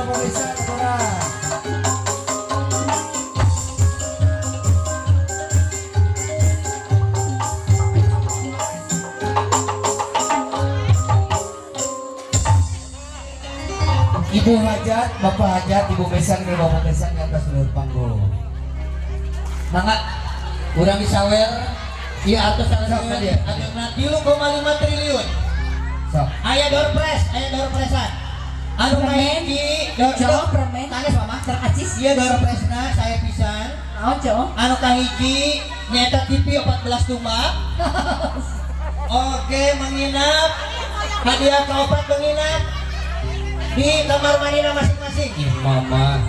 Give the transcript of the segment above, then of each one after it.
Bapak Besan aturan. Ibu Hajat, Bapak Hajat, Ibu Besan, dan Bapak Besan di atas luhur panggung. Mangga urang disawer ieu atos Sok, ka dieu. Anu 3,5 triliun. Sok. Aya door prize, aya door prize-an. Anu Permen. kahiji door Cowok permen. Sanes mama. Teracis. Ieu door prize-na saya pisan. Naon cowok? Anu kahiji nyaeta TV 14 tumbak. Oke, menginap. Hadiah kaopat menginap di kamar mandina masing-masing. Ih, mama.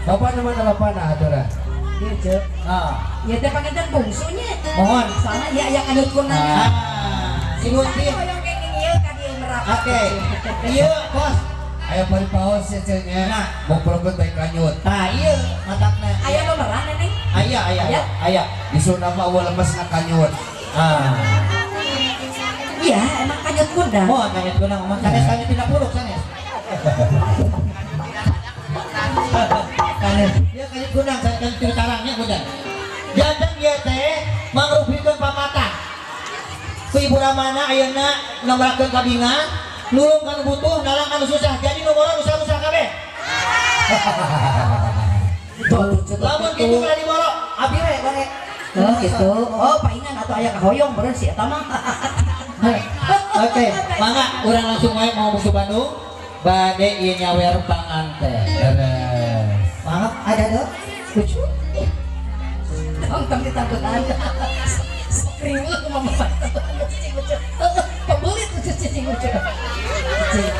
Bapak nama bapak nah aturan. Ieu cek. Ah, Ieu teh panganten bungsunya. Mohon. Soalnya ieu aya kanyut kunang. Ah, si Guntin. Hoyong kenging ieu ka dieu merapat. Oke. Ieu bos. Ayo bari paus ya cennya. Nah. Mau program teh kanyut. Tah ieu matakna. Aya nomoran neneng. Aya aya Aya? aya. Di Sunda mah eueuh lemes na kanyut. Ah. Iya, emang kanyut kundang. Mohon kanyut kunang mah sanes kanyut tina puluk sanes. Sanes. Ieu kanyut kunang sanes kanyut tina tarangnya punten. Janten ieu teh mangrupikeun pamata. Ku Ibu Ramana ayeuna nombrakeun kabingan, nulung kanu butuh, nalang kanu susah. Jadi nomorna rusak-rusak kabeh. Lamun kitu ulah diboro, abdi we bare. Oh gitu. Oh, paingan atau aya kahoyong beureun si eta mah. Oke, mangga urang langsung wae mau musuh Bandung. Bade ieu nyawer panganten. Beres. Mangga ada deh. Lucu. Tong tong ditakutan. Kriweuh mama cicing lucu. Pembelit lucu cicing lucu. Cicing.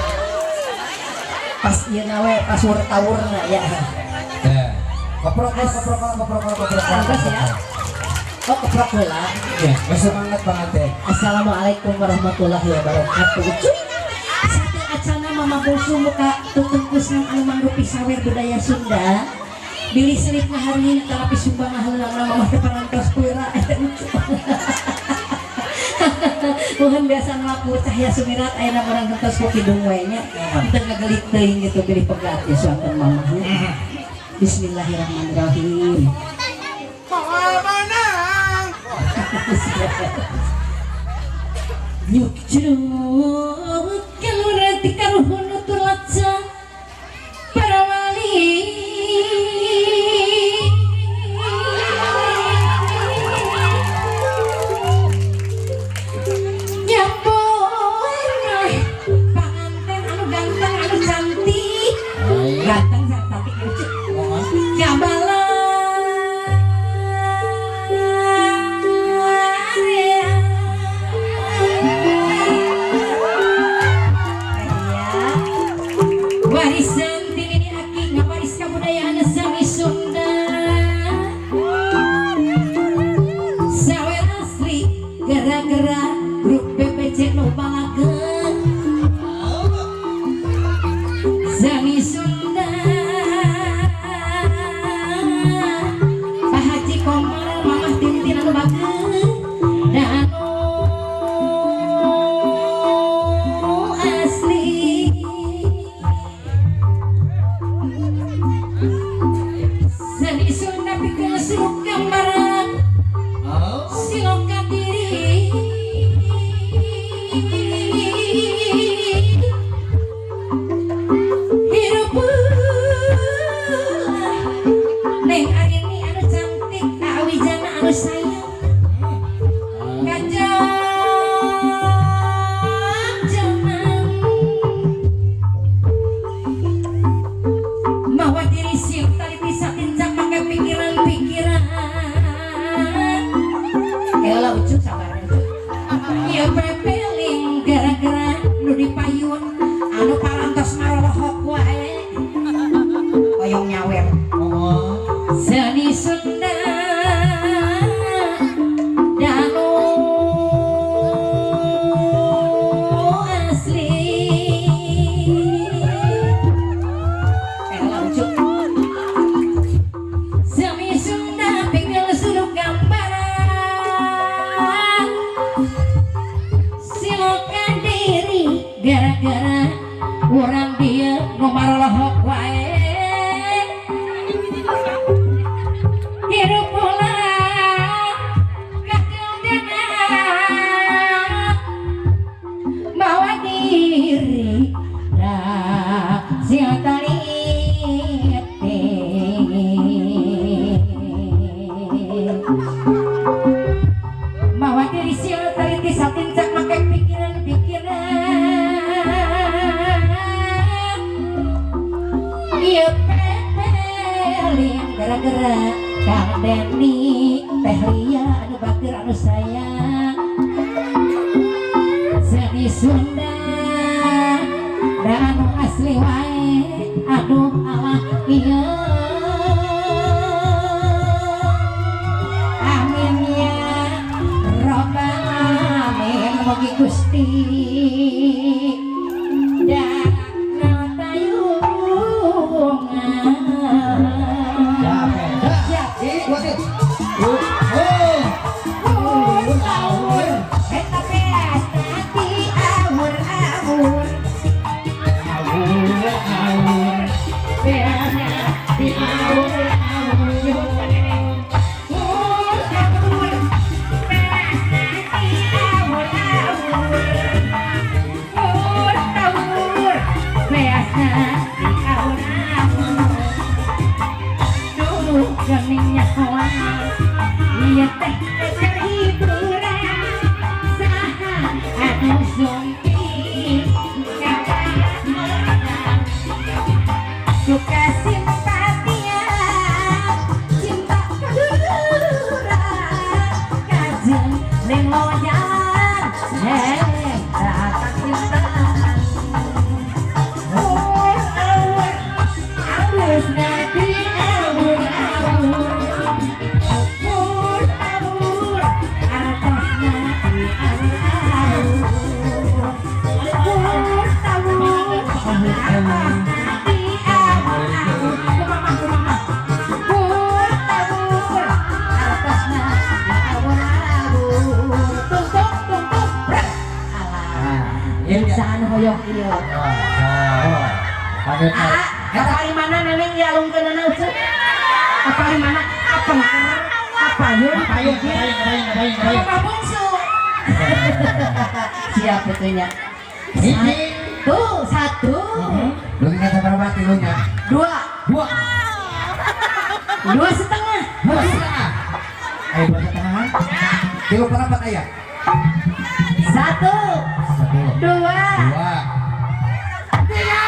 Pas ieu na we, pas tawurna ya. Ya. Keprok keprok keprok keprok keprok. Bagus ya. Oh, keprok heula. Ya, semangat panganten. Assalamualaikum warahmatullahi wabarakatuh. Satu acana mama bungsu muka tutungkusan anu mangrupi sawer budaya Sunda. Bilih selip ngahareuning terapi sumbang ngaheulangna mama teh parantos kuira eta lucu. Mohon biasa ngelaku cahaya sumirat ayeuna urang gentos ku kidung we nya. Teu ngagelik teuing gitu bilih pegat ya suanten mamahnya. Bismillahirrahmanirrahim. Nyuk jeruk kalura ti karuhun nutur laca para wali nyapor panganten anu ganteng anu cantik ganteng cantik lucu nyabala. Warisan tinini aki ngawaris kabudayaan sami Sunda sawer asli gara-gara grup PPC nu balakeun sami Sunda Pak Haji Komar Mamah Tintin anu bageun dan anu asli seni Sunda pikeun suruk gambaran siloka diri hirup Neng Arini anu cantik Awijana anu sayang kajang jaman mawa diri siuk tali bisa tincak pakai pikiran-pikiran Ela ucu sabar ucu ieu pepeling gara-gara nu dipayun anu parantos marolohok wae hoyong nyawer seni Sunda danu asli Ela ucu seni Sunda pingil suluk gambaran silokan diri gara-gara orang di Ieu nu marolohok wae. Hirup ulah kakeundeungan, mawa diri da sia taliti. Mawa diri sia taliti satincak make pikiran-pikiran. Ieu pepeling gara-gara Kang Deni, Teh Lia anu bager anu sayang seni Sunda da anu asli wae. Aduh alah ieu, amin ya robbal alamin, mugi Gusti dana tayungan. Siap. Siap. Ih, wasit. Oh. Awur, awur, eta beas nanti awur, awur. Awur, awur. Beas nanti awur, awur. Awur, awur, beas nanti awur, awur. Awur, awur, beas nanti awur, awur. Duh, geuning nyahoan, ieu teh keur hiburan. Saha anu sumping kawan suka simpatian, cinta kaduluran, kajeun ning jalan, hei datang cinta. Awur, awur, alus nanti awur, awur. Awur, awur, artosna di awur, awur. Awur, awur, artosna di awur, awur. Kumaha, kumaha. Awur, awur, artosna di awur, awur. Tung, tung, tung, tung, brek. Alah, Iya. saan hoyong ieu? Oh. Panggil. Ah, kapari mana neneng ya alungkeunana ucup? Kapari mana? Apa? Apa yun? Payung, payung, payung, payung, payung. Apa bungsu? Siap betulnya. Hiji. Satu, satu, Lu ingat berapa tilunya? dua, Dua. 2,5. 2,5. Ayo 2,5. Tilu perempat ayah. Satu, Satu. dua, Dua. Tiga.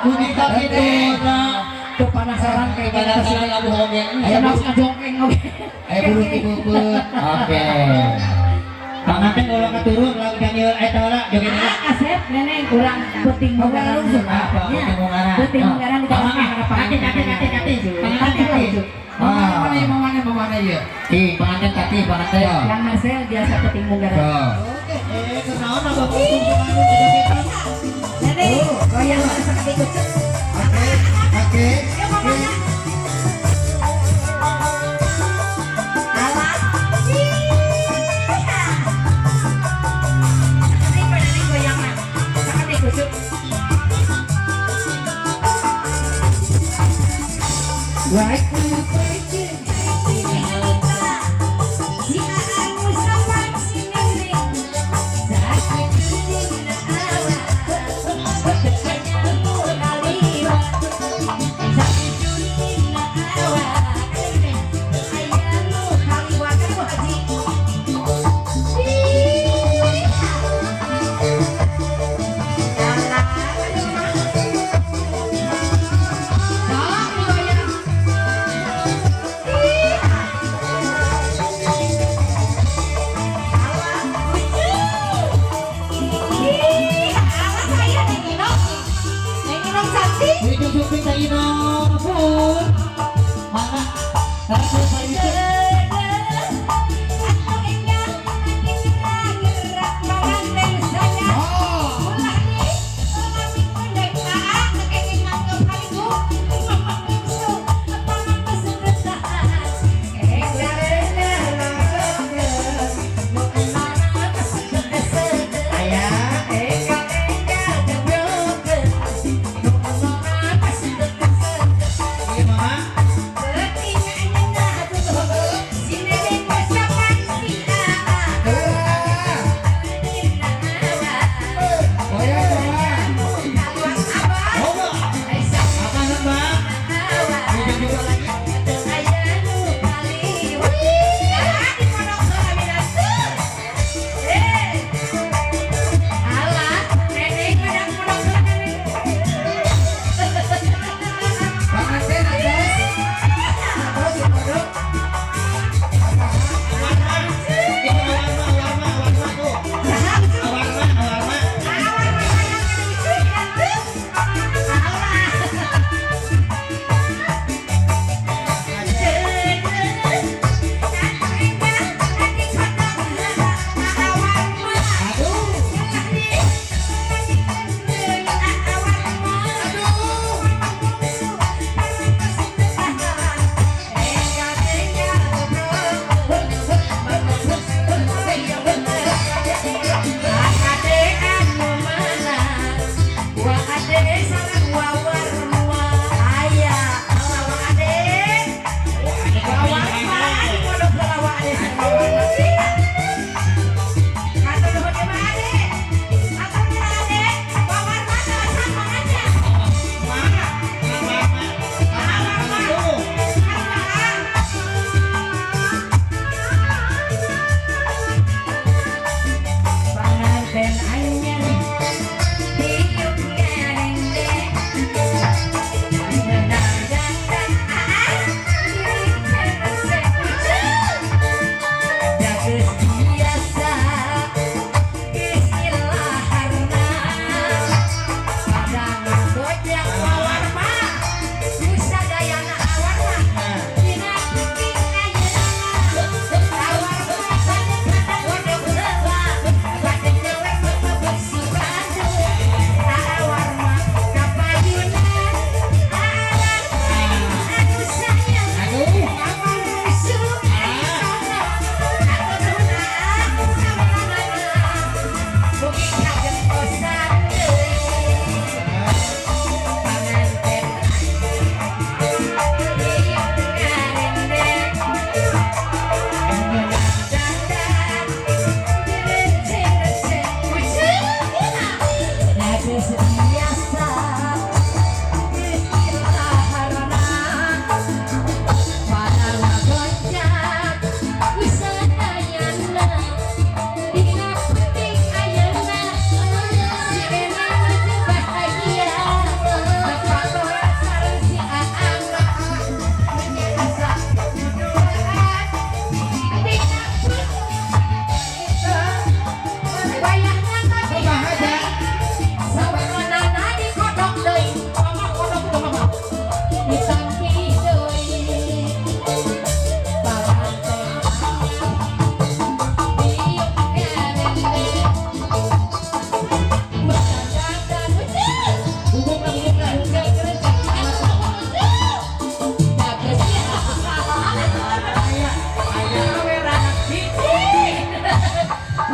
Kudu ka kitu na. Tuh penasaran kayak gimana sih? Penasaran labu oge. Ayo mas ngajongkeng oge. Ayo buru tibukeun. Oke. Panganten ulah katurun ulah kanyeun eta heula joget heula. Ah, Asep, neneng kurang penting munggaran. Apa penting munggaran? Penting munggaran di kawasan harapan. Kati kati kati kati. Panganten kati. Mau mana ya, mau mana, mau mana ya? Ih, panganten kati, panganten. Yang Marcel biasa penting munggaran. Oke, kunaon abah tungtungan jogetan? Neneng, goyang seperti kucing. Oke, oke. Ya, mama. Alah. Iya. Neneng, neneng goyang mah. Seperti kucing. Waktu si anu sapan si neneng, sakit dina awak, kaliwat, sakit dina awak, aya nu kaliwat kan Bu Haji. Alah, aduh mah. Sok digoyang. Ujung suping sa ino, pur. Mangga. Langsung sa ino. Oh.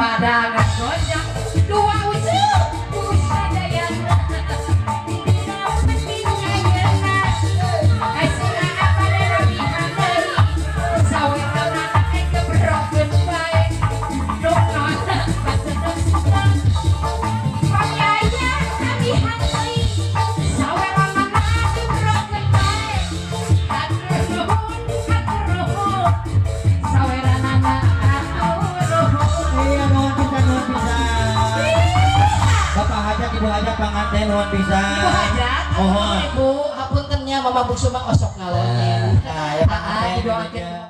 Pada ngagonjang dua ujung kusadayana dina penting ayeuna kasih pada namihan deui sawerona teh gebrokeun bae nukna pasedek panyaya namihan deui sawerona gebrokeun bae hatur nuhun, hatur nuhun, saweranana hatur nuhun. Iya, nuhun pisan, nuhun pisan. Bapak hajat, Ibu hajat, panganten, nuhun pisan. Ibu hajat, Mohon. Ibu, hapunten nya Mama Bungsu mah osok ngalonyen. Nah, ya Ah, panganten. didoakeun.